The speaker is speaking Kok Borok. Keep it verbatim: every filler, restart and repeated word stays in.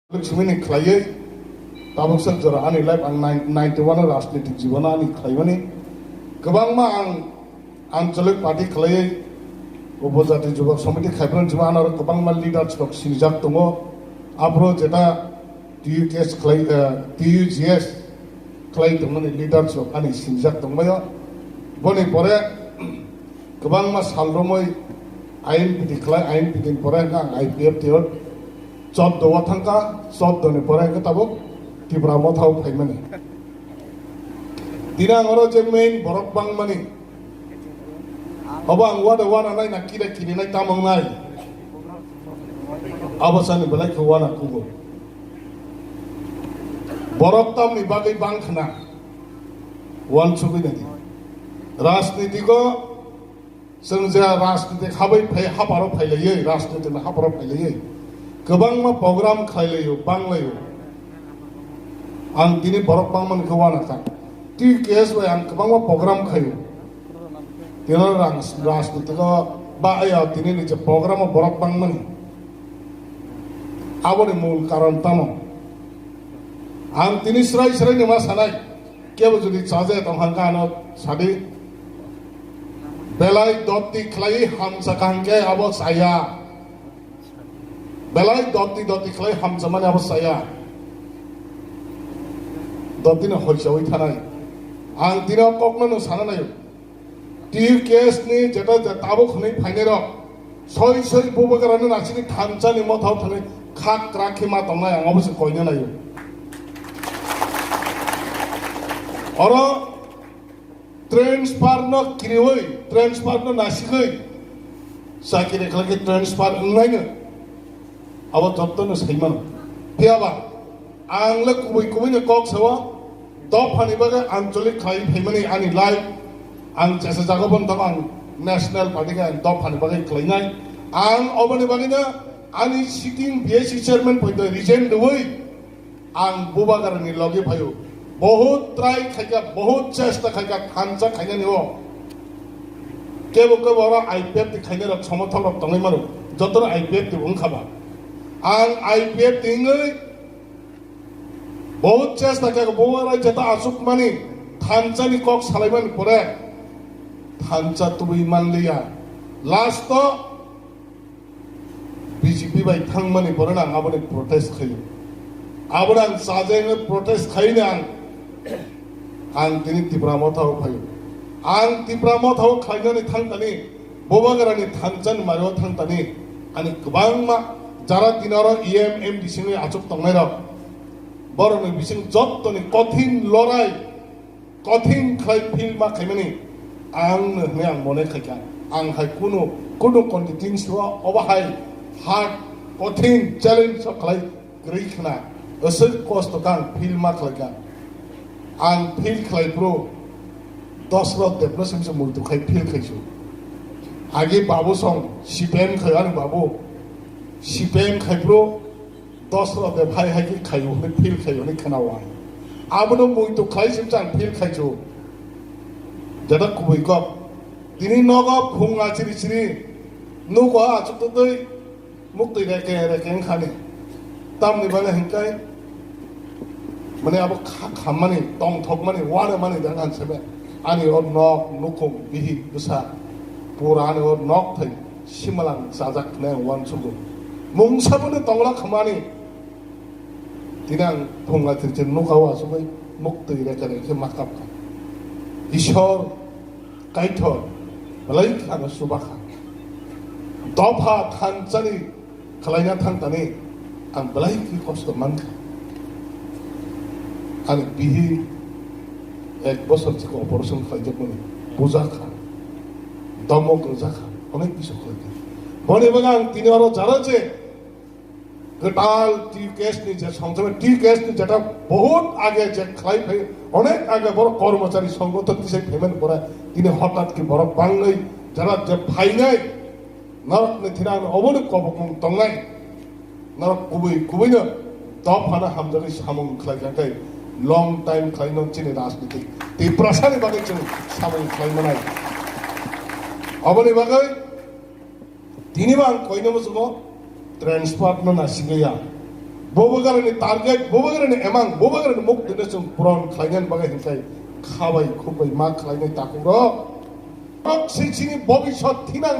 Sumini khlaiwi tabuk sak jora ani life ang nine-, ninety one o rajnitik jibon ani khlaimani kwbangma ang anchalik party khlaiwi upojati jubak samiti khaiphran jibon ano kwbangma leaders rok sinijak tongo. Aphuru jeta T U K S khlai, eh, T U G S khlai tongmani leaders rok ani sinijak tongbaio. Boni pore kwbangma sal romwi I N P T khlai, I N P T ni pore hwnkhe ang I P F T o choddo o thangkha, choddo ni pore hwnkhe tabuk Tipra Motha o phaimani. Tini ang oro je main borok bangmani, obo ang wada wana nai na kira kiri nai tamang nai. Abo sani belai khe wana kugo. Borok tamni bagwi bang khna. Wansugwi nadi. Rajnitiko chwng je rajniti habai phai haparo phailaiwi, rajnitini haparo phailaiwi kwbangma program khlailaio, banglaio. Ang tini borok bangmani khe wana kha. T K S bai ang kwbangma program khaio. Tino rang rajnitiko ba aya tini ni je program o borok bangmani. Aboni mul karon tamo? Ang tini srai srai ni ma sanai. Kebo jodi chaja tong hangka ano sadi. Belai dotti khlai hamsa kaham khe abo saya. Belai dotti dotti khlai hamsa mani abo saya. Dotti no hoisawi thanai. Ang tino kokno no sana nayo. T U K S ni jeta je tabuk hwnwi phainai rok. Soi soi bubagrani nasini thansa ni mothao thani khak krak khe ma tongnai ang obo se koina nayo. Oro transfer no kiriwi, transfer no nasigwi, chakiri khlai khe transfer wngnaino abo jotto no saimano. Phiyaba ang le kubui kubui no kok sao, dophani bagwi anchalik khlai phaimani ani life, ang chesa jago bon tamo ang national party khe ang dophani bagwi khlainai. Ang oboni bagwi no ani sitting B S C chairman poito resign rwui, ang bubagrani logi phaio. Bahut try khaikha, bahut chesta khaikha, thansa khainani o. Kebo kebo oro I P F T khainai rok somothok rok tongwi mano. Jotono I P F T wngkha ba. Ang I P F T wngwi bahut chesta khaikha, bubagra jeta achukmani, thansani kok salaimani pore thansa tubui manliya. Last o B J P bai thangmani borok ang aboni protest khaio. Aboni ang sajagwi protest khaina ang, ang tini Tipra Motha o phaio. Ang Tipra Motha o khlainani thangtani, bubagrani thansa ni mario thangtani, ani kwbangma jara tini oro E M, M D C wngwi achuk tongnai rok, borokni bising jottoni kothin lorai, kothin khlai phil ma khaimani ang no hwnwi ang mone khaikha. Ang hai kuno, kuno constituency o obo hai hard kothin challenge o khlai kwrwi khna, aswk kosto khe ang phil ma khlaikha. Ang phil khlai phuru Dasarath Debbarma simi se muitu khai phil khaisu. Agi babu song C P M khai ani babu C P M khai phuru Dasarath de phai hai khe khaio hwnwi phil khaio hwnwi khna o ang. Abono muitu khlai sim chang phil khaichu. Jada kubui kok. Tini nogo phung achiri chiri. Nugo achuk twi twi muktwi reke reke wngkhani. Tamni bagwi hwnkhai mane abo kha khammani, tongthokmani, wanamani dang ang sebe. Ani o nok, nukhung, bihik, bwsa, pura ani o nok thai simalang chajak hwnwi ang uansugo. Mungsa bono tongla khamani. Tini ang phung achiri chiri nukha o asugwi muktwi reke reke khe ma kap kha. Ishwar Kaitor belai kheno chuba kha. Dopha thanchani khlaina thang tani ang belai khe kosto man kha. Ani bihik ek bosor chikon operation khlaijakmani buja kha, domok rwja kha, onek kisu khlai kha. Boni bagwi ang tini oro jara je kwtal T U K S ni je songchomai, T U K S ni jeta bahut age je khlai phai, onek age borok kormochari songgothon tisai phaimani pore tini hotat khe borok bangwi jara je phainai norokni thina ano obono kobokmung tongnai. Norok kubui kubuino dophano hamjagwi samung khlai kha khe long time khlaino chini rajniti Tiprasani bagwi chwng samung khlai manai. Oboni bagwi tini bo ang koino muchungo transfer no nasigwi ya. Bubagrani target, Bubagrani emang, Bubagrani mukti no chwng puron khlainani bagwi hinkhe khabai khukbai ma khlainai takhuk rok. Rok se chini bobisot thinang.